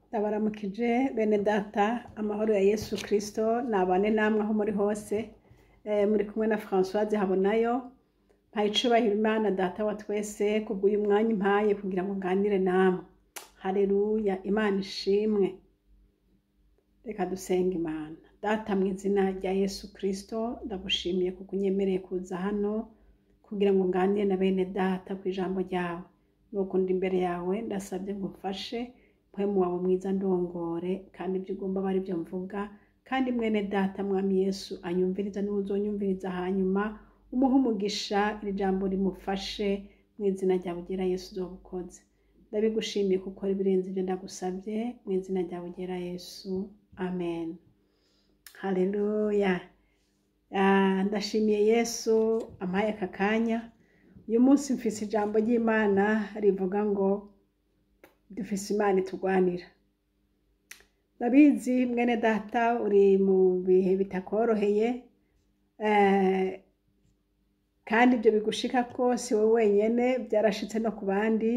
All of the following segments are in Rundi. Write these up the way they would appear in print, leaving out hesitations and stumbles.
Ndabaramukije bene data, amahoro ya Yesu Kristo nabane namwe aho muri hose. Muri kumwe na Françoise Habonayo. Mpaye icubahiro Imana Data wa twese kubw'uyu mwanya impaye kugira ngo nganire namwe. Haleluya, Imana ishimwe. Reka dusenge Imana. Data, mu izina rya Yesu Kristo, ndagushimiye kuko unyemereye kuza hano kugira ngo nganire na bene data ku ijambo ryawe. Nuko ndi imbere yawe, ndasabye ngo umfashe, mpwemu wawe mwiza ndongore, kandi ibyo ugomba abe aribyo mvuga, kandi mwene data Mwami Yesu anyumviriza n'uwuzonyumviriza hanyuma umuhe umugisha, iri jambo rimufashe mu izina ryawe ryera Yesu uzoba. Ndabigushimiye kuko ibirenze ibyo ndagusabye mu izina ryawe ryera Yesu, amen. Haleluya. Ndashimiye Yesu ampaye aka kanya. Uyu munsi mfise ijambo ry'Imana rivuga ngo dufise Imana itugwanira. Ndabizi mwene data uri mu bihe bitakoroheye, kandi ibyo bigushika ko si wowe wenyene, byarashitse no ku bandi,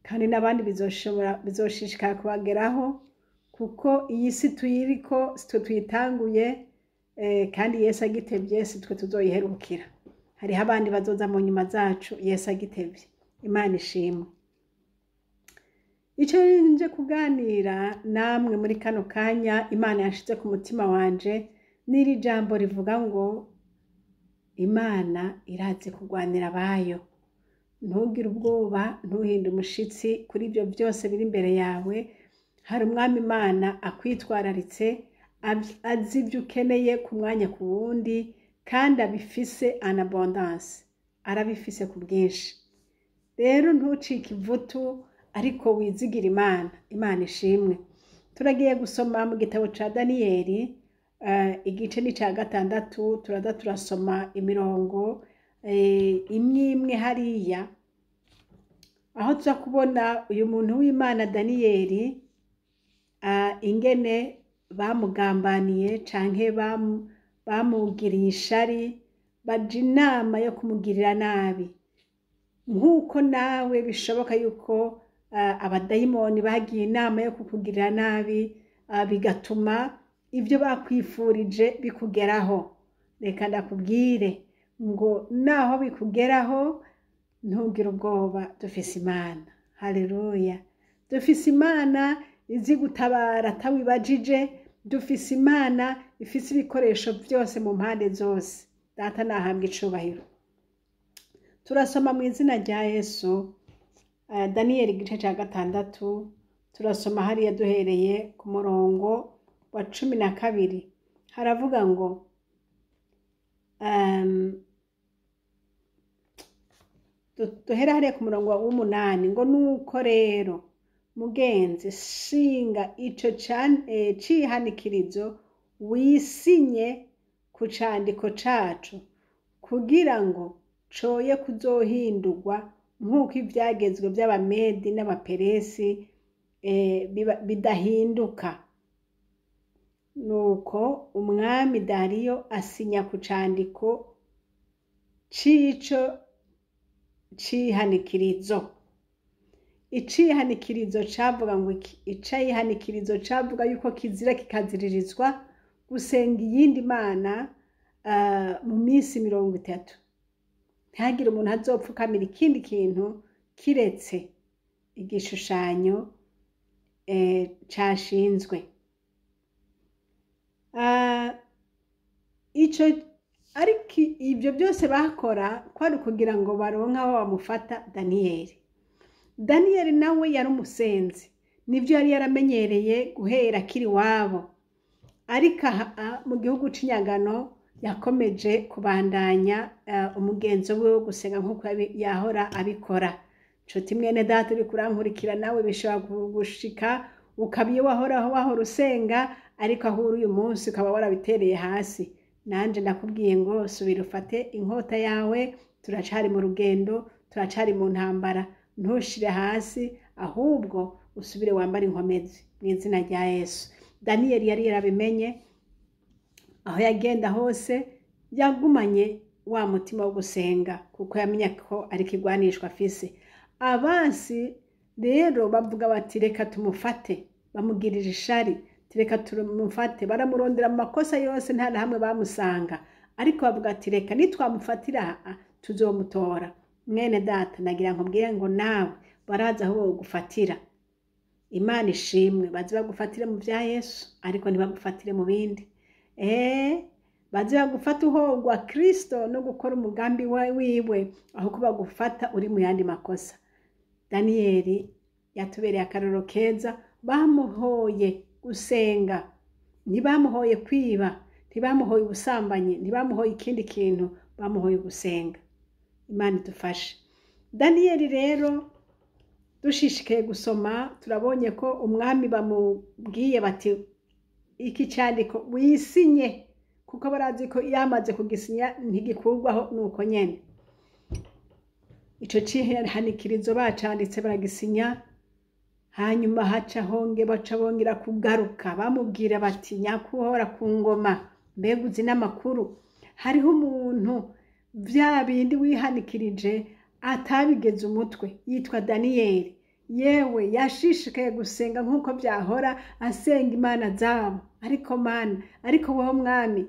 kandi n'abandi bizoshobora, bizoshishikara kubageraho, kuko iyi si tuyiriko si twe tuyitanguye, kandi Yesu agitevye si twe tuzoyiherukira. Hariho abandi bazoza mu nyuma zacu Yesu agitevye. Imana ishimwe. Ico nje kuganira namwe muri kano kanya Imana yashize ku mutima wanje n'iri jambo rivuga ngo Imana irazi kurwanira abayo. Ntugire ubwoba, ntuhinde umushitsi kuri ibyo byose biri imbere yawe. Hari Umwami Imana akwitwararitse, azi ibyo ukeneye ku mwanya ku wundi, kandi abifise en abondance, arabifise ku bwinshi. Rero ntucike ivutu, ariko wizigire Imana. Imana ishimwe. Turagiye gusoma mu gitabo ca Daniyeli, igice ni ca gatandatu. Turaza turasoma imirongo imwe imwe hariya, aho tuza kubona uyu muntu w'Imana Daniyeli, ingene bamugambaniye canke bamugiriye ishari, baja inama yo kumugirira nabi, nk'uko nawe bishoboka yuko abadayimoni bagiye inama yo kukugirira nabi, bigatuma ibyo bakwifurije bikugeraho. Reka ndakubwire ngo naho bikugeraho, ntugire ubwoba, dufise Imana. Haleluya. Dufise Imana izi gutabara atawibajije. Dufise Imana ifise ibikoresho byose mu mpande zose. Data nahabwa icubahiro. Turasoma mu izina rya Yesu, Daniyeli igice cya gatandatu. Turasoma hariya duhereye ku murongo wa 12. Haravuga ngo duhere hariya ku murongo w'umunani, ngo nuko rero mugenzi, shinga ico cihanikirizo, wisinye ku candiko cacu, kugira ngo coye kuzohindurwa nk'uko ivyagezwe vy'Abamedi n'Abaperesi bidahinduka. Nuko umwami Dariyo asinya ku candiko c'ico cihanikirizo. Icihanikirizo cavuga ngo iki? Icihanikirizo cavuga yuko kizira kikaziririzwa gusenga iyindi mana mu minsi 30, ntihagire umuntu azopfukamira ikindi kintu kiretse igishushanyo cashinzwe. Ico ariko ibyo byose bakora kwari ukugira ngo baronke aho bamufata Daniyeli. Daniyeli nawe yari umusenzi, nibyo yari yaramenyereye guhera akiri iwabo, ariko aha mu gihugu c'inyagano yakomeje kubandanya umugenzo we wo gusenga nk'uko yahora abikora. Nshuti mwene data uri kurankurikira, nawe bishobora gushika ukaba iyo wahoraho wahora usenga, ariko aho uri uyu munsi ukaba warabitereye hasi. Nanje ndakubwiye ngo subira ufate inkota yawe. Turacari mu rugendo, turacari mu ntambara. Ntushire hasi, ahubwo usubire wambare inkomezi mu izina rya Yesu. Daniyeli yari yarabimenye. Aho yagenda hose yagumanye wa mutima wo gusenga, kuko yamenya ko ari ikigwanishwa afise. Abansi rero bavuga bati reka tumufate. Bamugirira ishari, reka tumufate. Baramurondera mu makosa yose, nta na hamwe bamusanga, ariko bavuga ati reka nitwamufatira tuzomutora. Mwene data, nagira nkubwire ngo nawe baraza aho bogufatira. Imana ishimwe, bazi bagufatire mu bya Yesu, ariko ntibagufatire mu bindi. Bazi bagufata uhogwa Kristo no gukora umugambi wiwe, aho ko bagufata uri mu yandi makosa. Daniyeli yatubereye akarorero keza. Bamuhoye gusenga, ntibamuhoye kwiba, ntibamuhoye ubusambanyi, ntibamuhoye ikindi kintu, bamuhoye gusenga. Imana idufashe. Daniyeli rero, dushishikaye gusoma, turabonye ko umwami bamubwiye bati iki cyandiko wisinye, kuko barazi ko yamaze kugisinya ntigikurwaho, nuko nyene ico cihanikirizo bacanditse baragisinya. Hanyuma haca honge baca bongera kugaruka bamubwira bati nyakuhora ku ngoma, mbega uzi n'amakuru, hariho umuntu vya bindi wihanikirije atabigeze umutwe, yitwa Daniyeli. Yewe yashishikaye gusenga nk'uko byahora asenga imana zabo, ariko mana, ariko wowe mwami,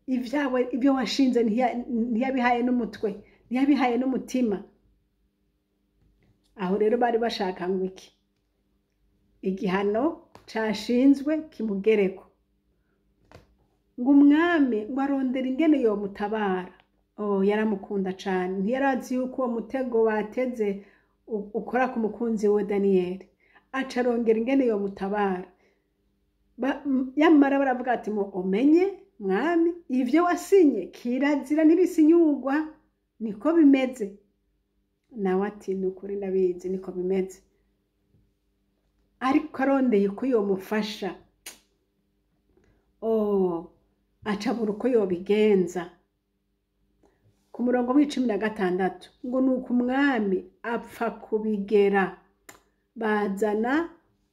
ibyawe ibyo washinze ntiyabihaye n'umutwe, ntiyabihaye n'umutima. Aho rero bari bashaka ngo iki igihano cashinzwe kimugereko, ngo umwami ngo arondera ingene yomutabara. Oh, yaramukunda cane, ntiyarazi yuko uwo mutego bateze ukora ku mukunzi we Daniyeli. Aca arongera ingene yomutabara. Yamara baravuga ati mu umenye mwami, ivyo wasinye kirazira ntibisinyurwa, niko bimeze. Nawe ati ni ukuri ndabizi, niko bimeze. Ariko arondeye uko yomufasha, oh, acabura uko yobigenza. Ku murongo w'16 ngo nuko umwami apfa kubigera, bazana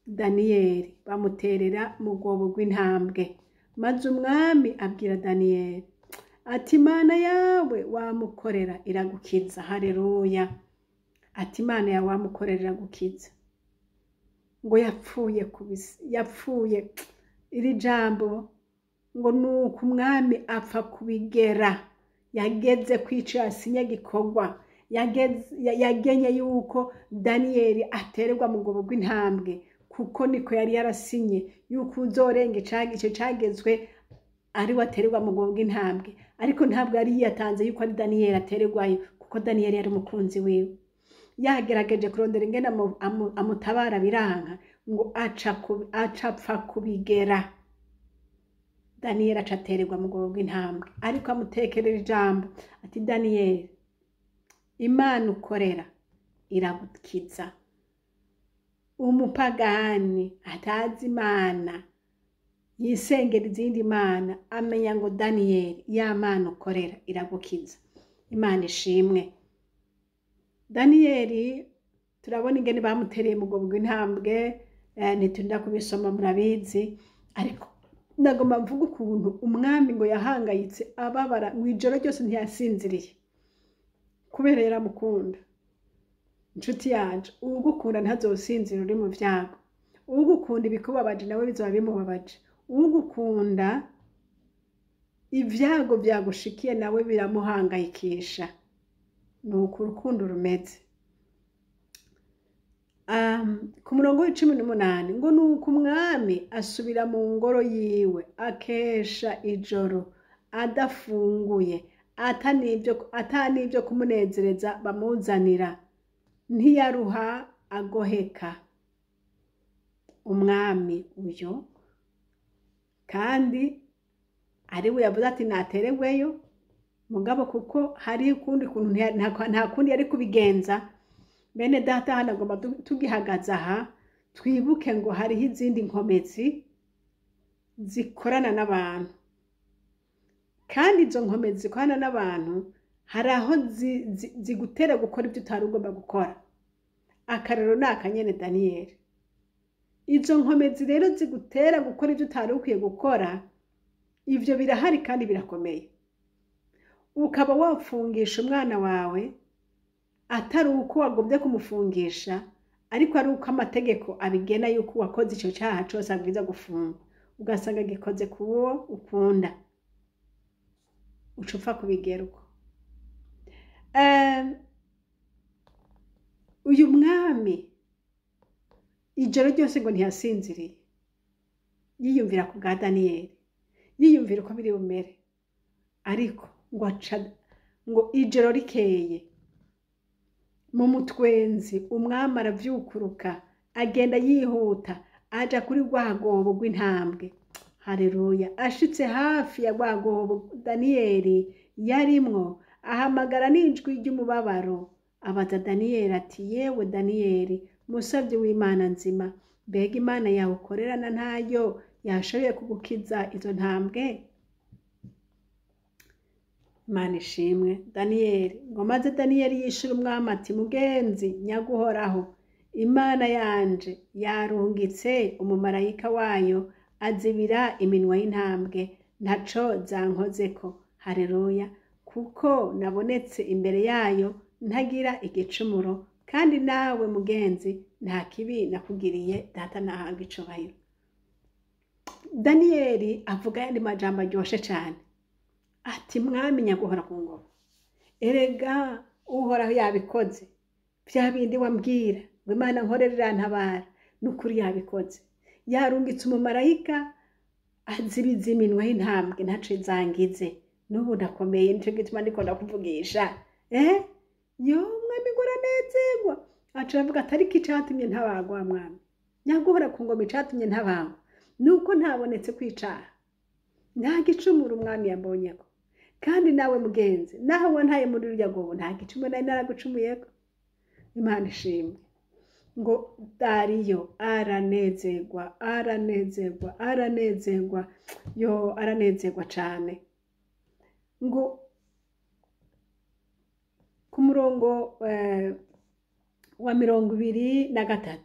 Daniyeli bamuterera mu rwobo rw'intambwe. Maze umwami abwira Daniyeli ati Imana yawe wamukorera iragukiza. Haleluya! Ati Imana yawe wamukorera iragukiza. Ngo yapfuye kubisi, yapfuye. Iri jambo ngo nuko umwami apfa kubigera, yageze kwica yasinye gikorwa, yagenye yuko Daniyeli atererwa mu rwobo rw'intambwe, kuko niko yari yarasinye yuko uzorenga ico cagezwe ari we atererwa mu rwobo rw'intambwe. Ariko ntabwo yari yiyatanze yuko ari Daniyeli atererwayo, kuko Daniyeli yari umukunzi wiwe. Yagerageje kurondera ingene amutabara biranka, ngo aca apfa kubigera. Daniyeli aca atererwa mu rwobo rw'intambwe, ariko amutekerera ijambo ati Daniyeli, Imana ukorera iragukiza. Umupagani atazi Imana yisengera izindi mana, amenya ngo Daniyeli, ya Mana ukorera iragukiza. Imana ishimwe. Daniyeli turabona ingene bamutereye mu rwobo rw'intambwe, ntiturinda kubisoma murabizi, ariko ndagomba mvuga ukuntu umwami ngo yahangayitse ababara mu ijoro ryose, ntiyasinziriye kubera yaramukunda. Inshuti yanje, uwugukunda ntazosinzira uri mu vyago. Uwugukunda ibikubabaje nawe bizoba bimubabaje. Uwugukunda ivyago vyagushikiye nawe biramuhangayikisha. Nuko urukundo rumeze. Ku murongo w'18 ngo nuko umwami asubira mu ngoro yiwe akesha ijoro adafunguye, ata n'ivyo kumunezereza bamuzanira, ntiyaruha agoheka. Umwami uyo kandi ari we yavuze ati nateregweyo, mugabo kuko hari ukundi kuntu nta kundi yari kubigenza. Bene data, hano agomba tugihagaze aha twibuke ngo hariho izindi nkomezi zikorana n'abantu, kandi izo nkomezi zikorana n'abantu hari aho zigutera gukora ibyo utari ugomba gukora. Akarero ni akanyene Daniyeli. Izo nkomezi rero zigutera gukora ibyo utari ukwiye gukora, ivyo birahari kandi birakomeye. Ukaba wafungisha umwana wawe atari uko wagombye kumufungisha, Ariko ari uko amategeko abigena yuko uwakoze ico caha cose abwirizwa gufungwa, ugasanga gikoze ku wo ukunda, uca upfa kubigera uko. Uyu mwami ijoro ryose ngo ntiyasinziriye, yiyumvira ku bwa Daniyeli, yiyumvira uko biri bumere. Ariko ngo aca ngo ijoro rikeye mu mutwenzi, umwami aravyukuruka, agenda yihuta aja kuri rwa rwobo rw'intambwe. Haleluya! Ashitse hafi ya rwa rwobo Daniyeli yarimwo, ahamagara n'ijwi ry'umubabaro, abaza Daniyeli ati: "Yewe Daniyeli, musavyi w'Imana nzima, mbega Imana yawe ukorerana ntayo yashoboye kugukiza izo ntambwe?" Imana ishimwe. Daniyeli ngo maze Daniyeli yishura umwami ati: "Mugenzi nyaguhoraho, Imana yanje yarungitse umumarayika wayo azibira iminwa y'intambwe, ntaco zankozeko. Haleluya! Kuko nabonetse imbere yayo ntagira igicumuro, kandi nawe mugenzi nta kibi nakugiriye." Data nahabwa icubahiro. Daniyeli avuga ayandi majambo aryoshe cane, ati: "Mwami nyaguhora ku ngoma, erega Uhoraho yabikoze, vya bindi wambwira ngo Imana nkorera irantabara, nukuri yabikoze, yarungitse umumarayika azibiza iminwa y'intambwe, ntaco zangize, n'ubu ndakomeye, nico gituma ndiko ndakuvugisha." Yo mwami ngo aranezerwa, aca aravuga ati: "Ariko icatumye ntabagwa, mwami nyaguhora ku ngoma, icatumye ntabagwa nuko ntabonetse kwicaha, nta gicumuro umwami yambonyeko, kandi nawe mugenzi, naho wantaye muri rurya rwobo, nta gicumuro nari naragucumuyeko." Imana ishimwe. Ngo Dariyo aranezerwa, aranezerwa, aranezerwa, yo aranezerwa cane. Ngo ku murongo wa 23,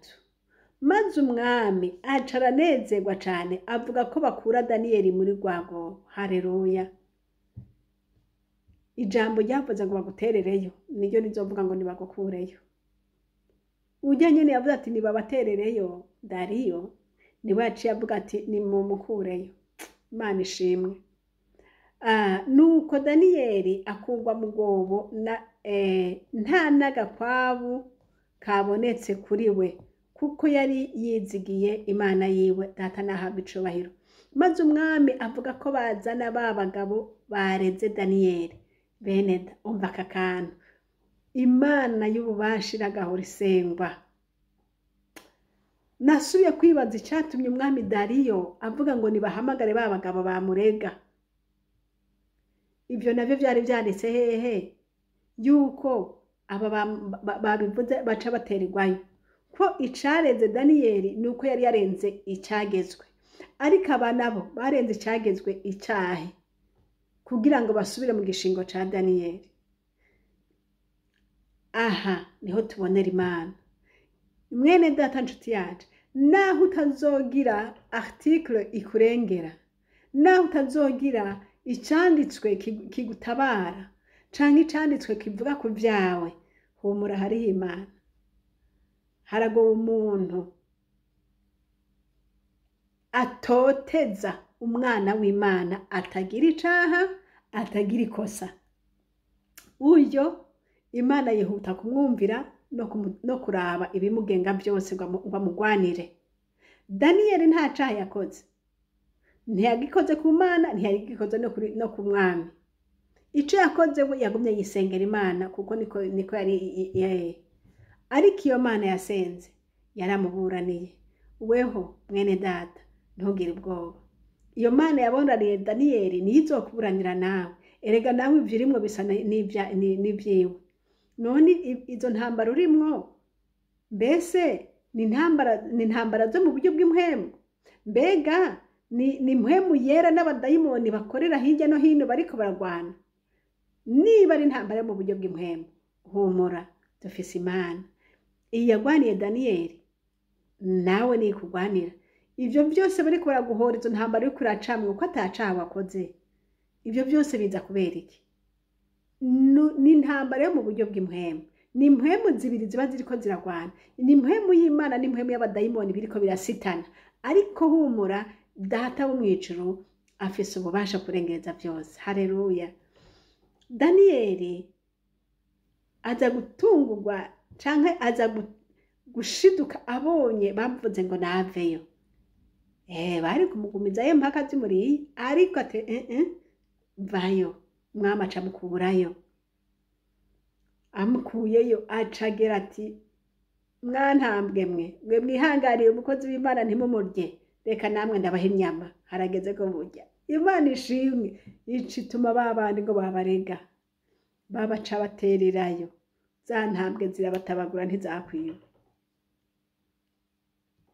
maze umwami aca aranezerwa cane, avuga ko bakura Daniyeli muri rwa rwobo. Haleluya! Ijambo ryavuze ngo baguterereyo niryo rizovuga ngo nibagukureyo. Urya nyene yavuze ati nibabaterereyo, Dariyo niwe yaciye avuga ati nimumukureyo. Imana ishimwe. Nuko Daniyeli akurwa mu rwobo nta n'agakwabu kabonetse kuri we, kuko yari yizigiye Imana yiwe. Data nahabwa icubahiro. Maze umwami avuga ko bazana ba bagabo bareze Daniyeli. Bene da, umva aka kantu: Imana y'ububasha iragahora isengwa. Nasubiye kwibaza icyatumye umwami Dariyo avuga ngo nibahamagare ba bagabo bamurega. Ibyo navyo vyari vyanditse hehe yuko aba babivuze baca batererwayo? Ko icareze Daniyeli ni uko yari yarenze icagezwe, ariko aba nabo barenze icagezwe icahe kugira ngo basubire mu gishingo ca Daniyeli? Aha niho tubonera Imana. Mwene data, nshuti yacu, naho utazogira article ikurengera, naho utazogira icanditswe kigutabara canke icanditswe kivuga ku vyawe, humura, hariho Imana. Haragowe umuntu atoteza umwana w'Imana atagira icaha, atagira ikosa. Uyo Imana yihuta kumwumvira no kuraba ibimugenga byose ngo amugwanire. Daniyeli nta caha yakoze, ntiyagikoze ku Mana, ntiyagikoze no ku mwami. Ico yakoze, we yagumye yisengera Imana, kuko niko yari ariko iyo Mana yasenze yaramuburaniye. Weho mwene data, ntugire ubwoba. Iyo Mana yaburaniye Daniyeli niyo izokuburanira nawe. Erega nawe ivyo urimwo bisa n'ivyiwe. None izo ntambara urimwo, mbese ni intambara zo mu buryo bw'impwemu? Mbega ni impwemu yera n'abadayimoni bakorera hirya no hino bariko baragwana? Niba ari intambara yo mu buryo bw'impwemu, humura, dufise Imana. Iyi yagwaniye Daniyeli nawe nikugwanira. Ivyo byose bariko baraguhora, izo ntambara uriko uracamwo, ko atacaha wakoze, ivyo byose biza kubera iki? Ni intambara yo mu buryo bw'impwemu. Ni impwemu zibiri ziba ziriko ziragwana, ni impwemu y'Imana n'impwemu y'abadayimoni biriko birasitana. Ariko humura, Data wo mw'ijuru afise ububasha kurengereza vyose. Haleluya. Daniyeli aza gutungurwa canke aza gushiduka abonye bavuze ngo naveyo. Bari kumugumizayo mpaka zimuriye, ariko ati vayo. Umwami aca amukurayo. Amukuyeyo acagera ati mwantambwe mwe, mwe mwihanganiye umukozi w'Imana ntimumurye, reka namwe ndabaha inyama, harageze ko burya. Imana ishimwe, ica ituma ba bandi ngo babarega, babaca batererayo, za ntambwe zirabatabagura ntizakwiba.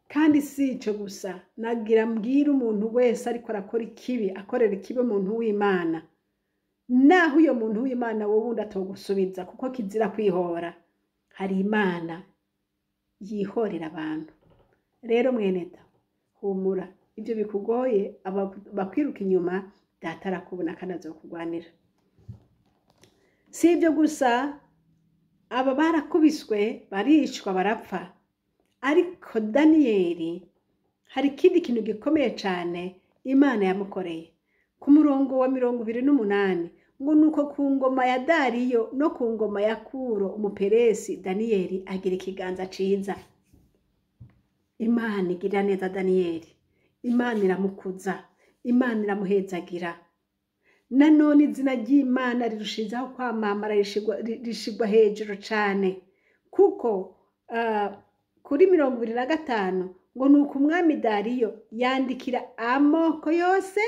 Kandi si ico gusa, nagira mbwira umuntu wese ariko arakora ikibi, akorera ikibi umuntu w'Imana, naho uyo muntu w'Imana wowe wundi atogusubiza, kuko kizira kwihora. Hari Imana yihorera abantu. Rero mweneda, humura, ibyo bikugoye bakwiruka inyuma, Data arakubona kandi azokugwanira. Si ibyo gusa, aba barakubiswe, baricwa, barapfa. Ariko Daniyeli hari ikindi kintu gikomeye cane Imana yamukoreye. Ku murongo wa 28 ngo nuko ku ngoma ya Dariyo no ku ngoma ya Kuro umuperesi, Daniyeli agira ikiganza ciza. Imana igirira neza Daniyeli, Imana iramukuza, Imana iramuhezagira. Nanone izina ry'Imana rirushizaho kwamamara, rishigwa hejuru cane, kuko kuri 25 ngo nuko umwami Dariyo yandikira amoko yose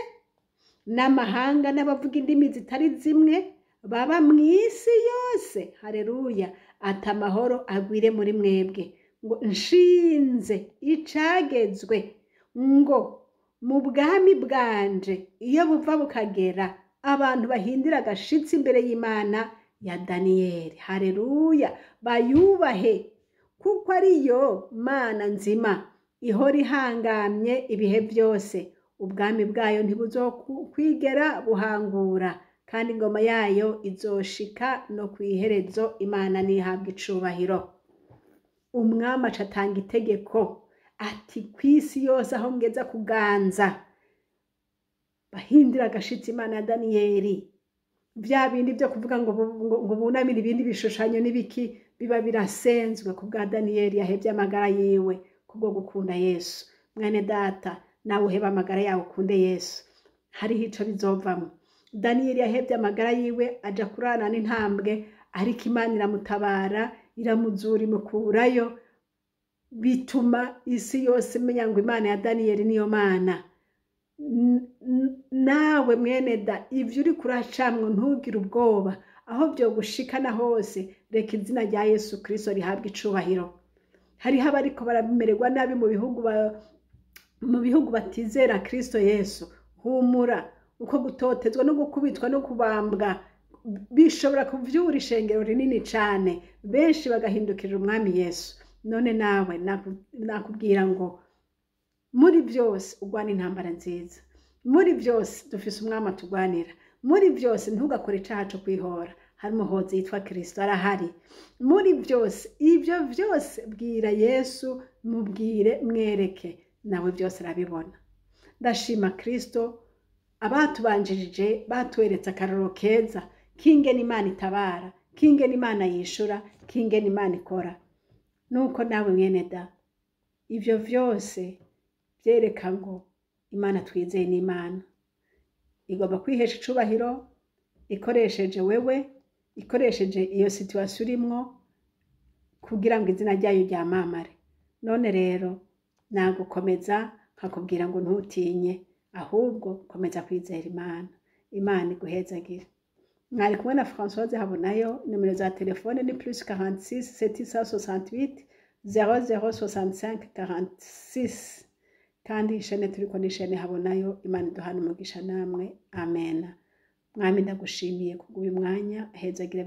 n'amahanga n'abavuga indimi zitari zimwe baba mw'isi yose, haleluya, ati amahoro agwire muri mwebwe, ngo nshinze icagezwe ngo mu bwami bwanje iyo buva bukagera abantu bahindira agashitsi imbere y'Imana ya Daniyeli, haleluya, bayubahe, kuko ariyo Mana nzima ihora ihangamye ibihe byose. Ubwami bwayo ntibuzokwigera buhangura, kandi ingoma yayo izoshika no kw'iherezo. Imana nihabwa icubahiro. Umwami aca atanga itegeko ati kw'isi yose aho ngeza kuganza bahindira agashitsi Imana ya Daniyeli. Vya bindi vyo kuvuga ngo bunamire ibindi bishushanyo n'ibiki biba birasenzwe ku bwa Daniyeli yahevye amagara yiwe kubwo gukunda Yesu. Mwene data, nawe uheba amagara yawe ukunde Yesu, hariho ico bizovamwo. Daniyeli yahevye amagara yiwe aja kurana n'intambwe, ariko Imana iramutabara, iramuzura, imukurayo, bituma isi yose imenya ngo Imana ya Daniyeli niyo Mana. Nawe mwene da, ivyo uri kuracamwo ntugire ubwoba, aho vyogushikana hose reka izina rya Yesu Kristo rihabwe icubahiro. Hariho abariko baramererwa nabi mu bihugu batizera Kristo Yesu. Humura, uko gutotezwa no gukubitwa no kubambwa bishobora kuvyura ishengero rinini cane, benshi bagahindukirira umwami Yesu. None nawe nakubwira ngo muri byose ugwana intambara nziza, muri byose dufise umwami atugwanira, muri byose ntugakore icaha co kwihora, hari umuhozi yitwa Kristo arahari. Muri byose, ivyo vyose bwira Yesu, mubwire, mwereke, nawe byose arabibona. Ndashima Kristo, abatubanjirije batweretse akarorero keza k'ingene Imana itabara, k'ingene Imana yishura, k'ingene Imana ikora. Nuko nawe mwene da, ivyo vyose vyereka ngo Imana twizeye ni Imana igomba kwihesha icubahiro ikoresheje wewe, ikoresheje iyo situation urimwo kugira ngo izina ryayo ryamamare. None rero nagukomeza nkakubwira ngo ntutinye, ahubwo komeza kwizera Imana. Imana iguhezagire. Mwari kumwe na Françoise Habonayo. Nimero za telefone ni +46 768 0065 46. Kandi ishene turiko ni ishene Habonayo. Imana iduhane umugisha namwe. Amen. Mwami, ndagushimiye kubw'uyu mwanya, hezagire.